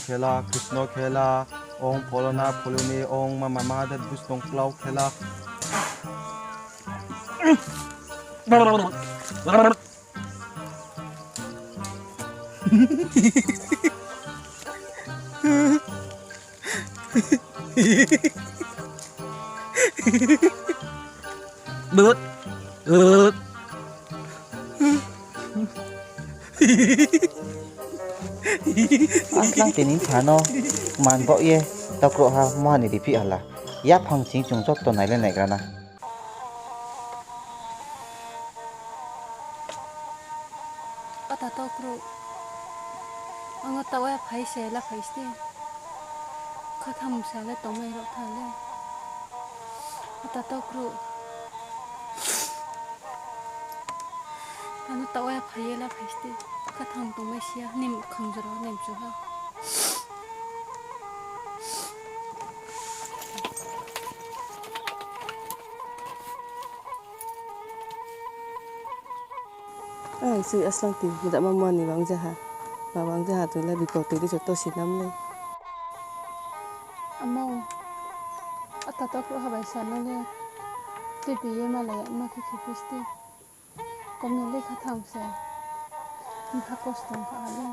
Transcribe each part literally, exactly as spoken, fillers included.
khela, Krishna khela, ong pholona pholoni, ong mama mahadev Busu tong klau khela. Aslang tini phano man baoh ye tokroh ha moha ni riphi hala. Yaphang ching chung joto nai le naigra na. Ata tokroh. Ang no taoh ye phai se la phai sti. Khathang sa le tongmai rao tha le. Ata tokroh. Ano taoh ya phai ye la phai sti. Khathang tongmai si ya, nim khang jora, nim chu ha. Ang sui aslang ti, mjama mani bang jaha. Ma bang jaha tu le bikau tui di joto sinam le. Amo, ata tokroh ha bai sa no le. Tui pi ye malai, ma khe khe phi sti. Kom no le khathang se. Mpha kosto mpha ha le.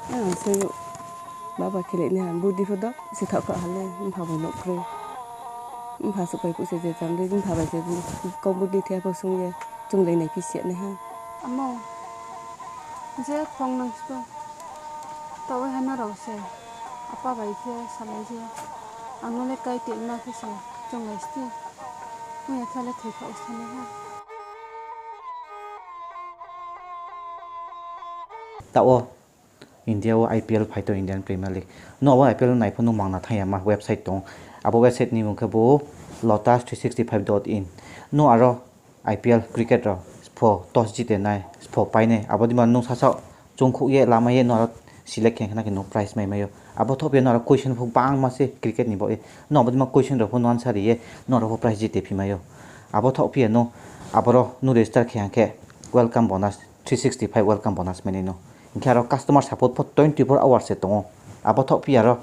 Ang se baba khelai ni ha, budi pho do, se thaoh kha ha le, mpha bai nouh kroi. Mpha suh pai phuh se je cham dei, mpha bai se bu, kau budi the pho sung ye, chunglai nai phi se nai ha. Amo, je phong nang sto, taoh ha na rao se, apa bai khe salai je, ang no le kai te ma khe se, chunglai sti. Ong ya khe le thoi kha o sa nai ha. Taoh wo India wo I P L phai tong, Indian Premier League. Nung abo I P L nai pho nung mangna thanng ya ma website tong. Abo website ni mung khe bo lotus three sixty five dot in. Nung aro I P L cricket rao pho toss jite nai, pho pai nai. Abo dima nung sasaoh chungkhouh ye, lama ye, nung aro select khe khna khe nung prize mai mai ou. Abo thoh phi ya nung aro question pho bangma se cricket ni baoh ye. Nung abo dima question rao pho nung answer ri ye, nung aro pho prize jite phi mai ou. Abo thoh phi ya nung, aboro nung register khe hang khe welcome bonus, three sixty five welcome bonus mai nai no. Hing khe aro customer support pho twenty four hours se tong ou. Abo thoh phi ya aro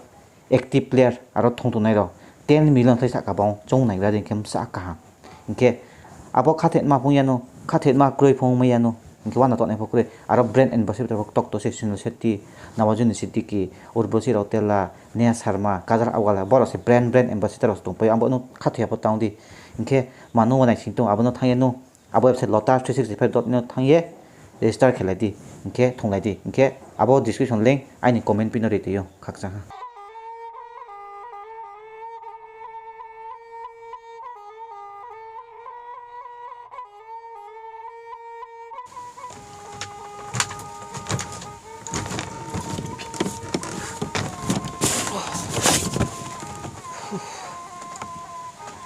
active player aro thong tongnai rao ten million khlai sahka bang choung naigra di hing khe bsa kaham. Hing khe abo khathetma phung ya no, khathetma kroi phung mai ya no, hing khe uana tongnai pho kroi. Aro brand ambassador pho ktok to se Sunil Shetty, Nawazuddin Siddiqui, Urvashi Rautela, Neha Sharma, Kajal Aggarwal, borao se brand, brand ambassador rao se tongpai ou, abo no khathoi ya pho tang di. Hing khe manu uanai sing tong, abo no thanng ye no, abo website lotus three sixty five dot in no thanng ye register khe lai di, hing khe thunglai di, hing khe abo description link aini comment pin no ri tui ou, khakchang ha.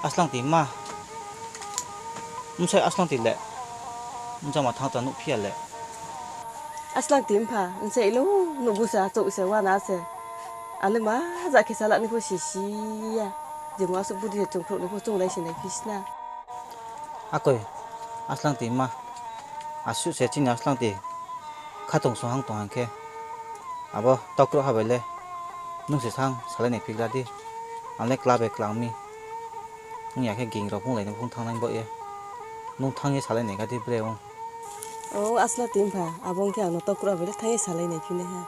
Aslang ti ma. Bsai aslang ti le. Bsa ma thanng ta nuh phi ya le. Aslang ti mpha, bsai lo, nuh bu se achouh se, uana se. Ang le ma ja khe sala ni pho sisi ya. Jemo asuh budi se chungkhrouh ni pho chounglai se nai phi sna. Akoi, aslang ti ma. Asuh se chini aslang ti. Khatong song hang tong hang khe. Abo tokroh ha bai le. Nung se sang salai nai phi gra di. Ang le kla bai klang mi. Ong ya khe ging rao phunglai no phung thanng nai baoh ye. Nung thanng ye salai nai gra di bre ong. O, aslang ti mpha, abo ong khe ang no tokroh ha bai le thanng ye salai nai phi nai ha.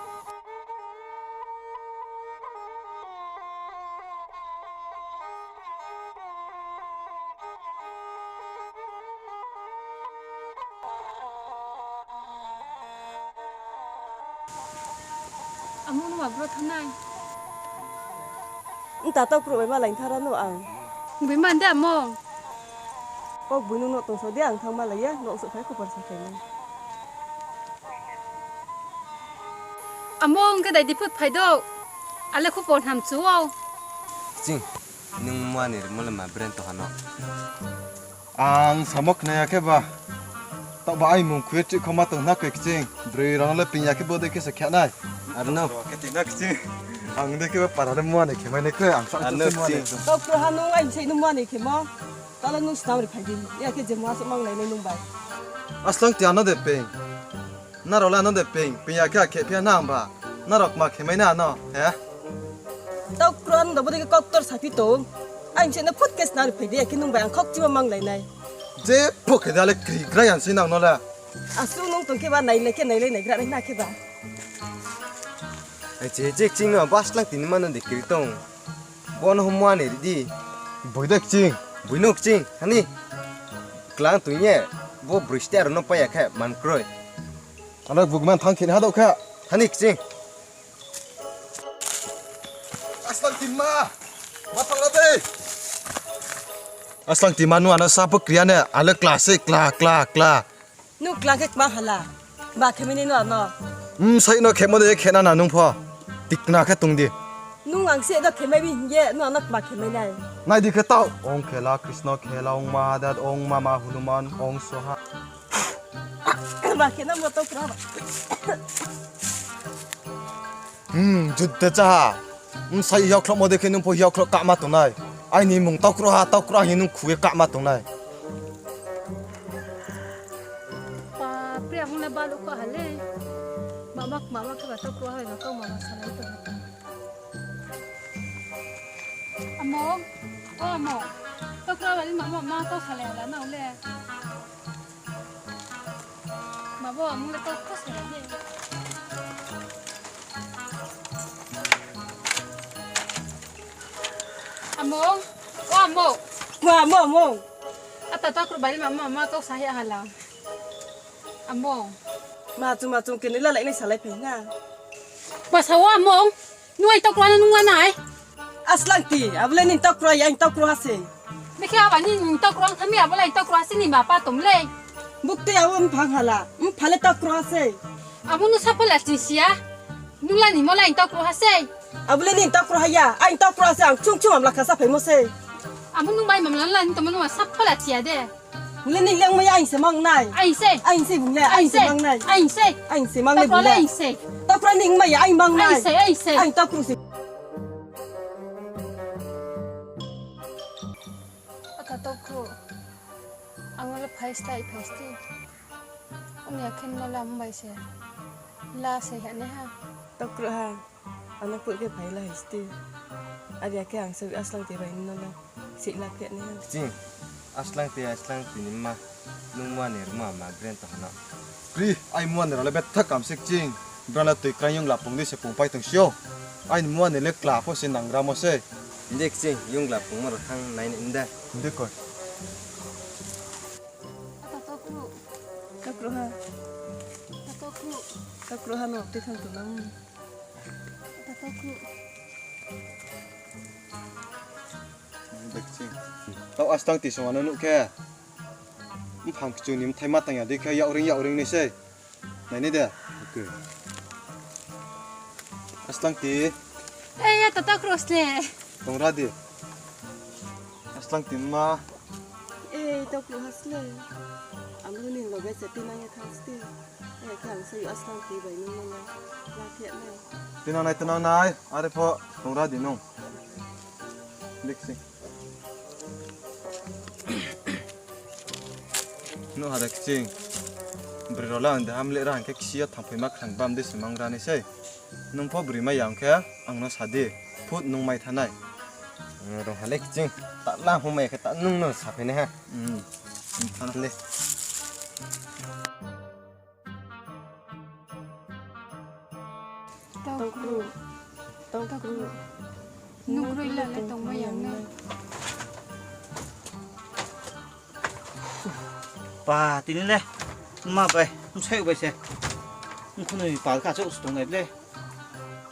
Amo nung abro thanngnai? Mta tokroh bai malai thara no ang. Bui man de amo. Kok bui nung no tongso di ang thanng malai ya, no suh phai khupor sa phai nai. Amo, ong khe dai di phut phai do. Ale khupor hamchu ou. Kching, nung mani rimo le ma brand to hano. Ang samo khna ya khe ba. Taoh ba ai mung khui chih khoma tong na khe kching. Broi rao no le ping ya khe bo dei khe se khe nai. Arno. Khe ti na kching. Ang dei khe ba para le mani khe mai nai khe ang sa kching. Taoh khe ha nung ai sei nung mani khe mo. Tala nung snam ri phai di. Ya khe je mo asuh mang nai nai nung bai. Aslang ti ano de ping. Nrao le ano de ping, ping ya khe akhe phi ya na ba. Nrao kma khe mai na ano, he? Tau kro ano da bodei khe kau ktor saphi tong. Ang se no phut khe sna ri phai di, akhe nung bai ang khokchimo manglai nai. Je pho khe da le kri gra yang si nang no le. Asuh nung tong khe ba nailai khe nailai nai gra nai na khe ba. Ai che, che, ching no ba slang tini mano de kri tong. Bo no hom muani ri di. Boi de kching. Boi no kching. Hani. Klang tui ye. Bo broi ste aro no paya khe man kroi. Ano bugman thang khe ha do kha. Hani kching. Aslang tima. Ma thang la de. Aslang tima nu ano sa pho kri ya ne. Ale kla se kla, kla, kla. Nung klang khe kma hala. Ba khe mai nai no ano. Hm, sai no khe mo de khe na na nung pho. Tikna khe tong di. Nung ang se no khe mai bi hing ye, nung ano kma khe mai nai. Nai di khe tau. Ong khela, Krishna khela, ong Mahadev, ong Mama Hanuman, ong Swaha. Ba khe na mo tau kra ba. Hmm, judde cha ha. Hmm, sai hiao khloh mo de khe nung pho hiao khloh kama tongnai. Aini mung tau kro ha, tau kro ha hing nung khu ye kama tongnai. Pa, pri ang le balu kha ha le. Mama, mama khe ba tau kro ha, na kau mama salai tong. Amo, o amo. Tau kro ha le mama, mama kau salai ha la na le. Mabo, amo le tau kro salai le. Amo, o amo. Wa, amo, amo. Ata tau kro bai le mama, mama kau sa ya ha la. Amo. Ma chung, ma chung, kini la lai nai salai phai na. Ba sa o amo. Nung aini tau kro ha no nung la nai. Aslang ti, abo le nini tau kro ha ya, aini tau kro ha se. Bekhe abo nini tau kro ha thanng mi, abo le aini tau kro ha se ni ma pa tom le. Bukti abo mphang hala, mpha le tau kro ha se. Abo nung sa pho la ching si ya. Nung la ni mo le aini tau kro ha se. Abo le nini tau kro ha ya, aini tau kro ha se, ang chung chung amla kha sa phaimo se. Abo nung bai mamla la ni tongmo nung sa pho la ching ya de. Bung le ning le ongmai ya, aini se mangnai. Aini se. Aini se bung le, aini se mangnai. Aini se. Aini se mangnai bung le. Aini se. Tau kro ha ning ongmai ya, aini mangnai. Aini se, aini se. Aini tau kro se. Ata tau kro. Ang le phai stai, phai stai. Ong ya khe no le ang bai se. La se ha ne ha. Tau kro ha. Ano put khe phai la hai sti. Are ya khe ang se Aslang ti bai no le. Sih la phe ne ha. Kching. Aslang ti, Aslang ti ni ma. Nung muani rma ma gren to hana. Pri, ai muani rao le betha kam se kching. Bra le tui krang yung la pung di se pung pai tong sio. Aini muani le kla pho se nang ramo se. Inde kching, yung la pung ma rao thang nai ni nde. Inde koi. Ata tau kro. Tau kro ha. Ata tau kro. Tau kro ha no, te thang tu nang. Ata tau kro. Inde kching. Tau Aslang ti song ano nuh khe. Mphang kchu ni mthai ma tang ya di khe yak ring yak ring ni se. Nai ni de. Oke. Aslang ti. Ei, ya, tau kro sle. Tong ra di. Aslang ti ma. Ei, tau kro ha sle. Ang lu ni loge se tinang ya thang sti. Ei, khe ang se Aslang ti bai nung nung la. La khe nai. Tinang nai, tinang nai. Are pho tong ra di nung. Inde kching. Nuh ha da kching. Broi rao la ang de ham le ra hing khe kisi yo thangphai ma khrang bam de se mang ra ni sei. Nung pho broi mai ya ong khe ang no sa di. Phut nung mai thanai. Rong ha le kching. Ta la hung mai khe ta nung no sa phai nai ha. Hmm. Thanai le. Tau kru. Tau kru. Nung kroi la le tongmai yang nai. Pa, tini le. Ma bai, msai bai se. Mkhunui pal kha chouh se tong nai le.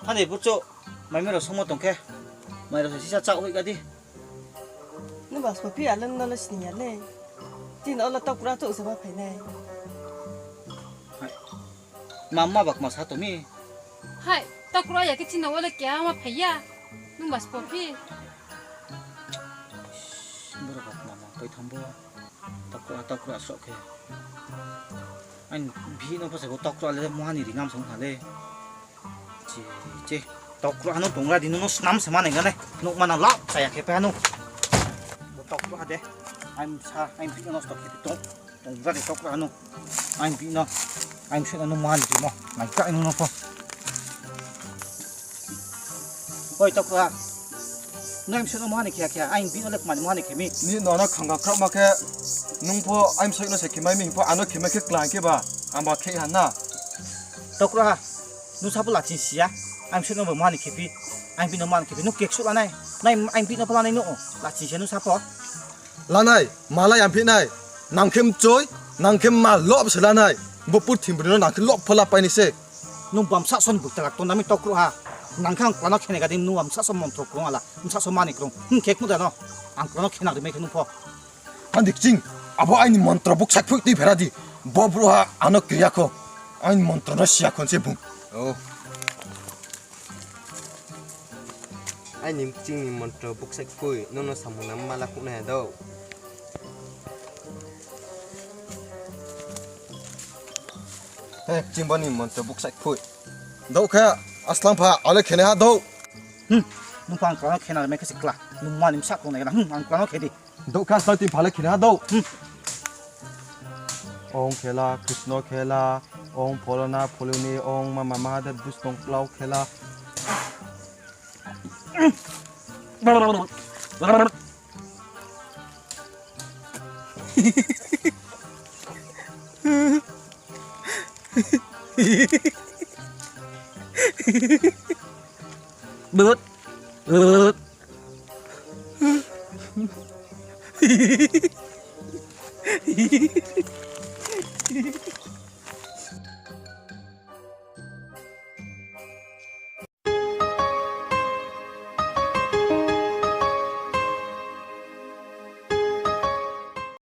Phani bu chouh, mai mai rao songmo tong khe. Mai rao se sisa chá hoih ga di. Nung ba sophi ya le, nung no le sini ya le. Tini o le tau kru chouh se ma phai nai. Hai. Ma, ma ba kma sa tong mi. Hai, tau kru ya khe tini o le keha ma phai ya. Nung ba sophi. Boro ba kma ma pai thang bo. Tau kru, tau kru sroh khe. Aini bihih no pho se bo tau kru le moha ni ri ngam song tha le. Chi, chi. Tau kru ano tong ra di, nung no snam se ma nai ga nai. Nung ma na lap sa ya khe pe ha nung. Bo tau kru ha de. Aini sa, aini bihih no nosto khe tong. Tong ra di tau kru ano. Aini bihih no. Aimsoi no nung mani rimo, nai kha nung no pho. Oi, tokra. Nung aimsoi no mani khe khe, aing bihih no le mani mani khe mi. Ni no no khangka krakma khe, nung pho aimsoi no se khemai mi, pho ano khemai khe klang khe ba, ang ba khe ha na. Tokra, nung sa pho laching si ya, aimsoi no bo mani khe phi, aing bihih no mani khe phi, nung keksu lanai, nai aing bihih no pho lanai no, laching si ya nung sa pho. Lanai, malai amphi nai. Nang khe mchoi, nang khe ma lob se lanai. Bo purthimbi no nang khe lob pho la pai ni se. Nung bamsa son bukta lak tong nami tokru ha. Nang khe ang kla no khe nai ga di, nung bamsa son montro krung ala. Bamsa son mani krung. Hing khe kmu da no. Ang kla no khe nang ri mai khe nung pho. Handik ching, abo aini montro buk sak phui tui phera di. Bo bru ha ano kriya kho. Aini montro no siya khon se bung. Oh. Aini kching ni montro buk sak phui, nono samung nang ma la khouh nai ha dou. He, kching bo ni montro buk sak phui. Dou khe, aslang pha, ale khe nai ha dou. Hmm, nung pha ang kla no khe nang ri mai khe se kla. Nung mani bsa kong nai khe na, hmm, ang kla no khe di. Dou khe aslang tui pha le khe nai ha dou. Hmm. Ong khela, Krishna khela, ong pholona pholoni, ong mama mahadev dustong klau khela. Blut. Blut.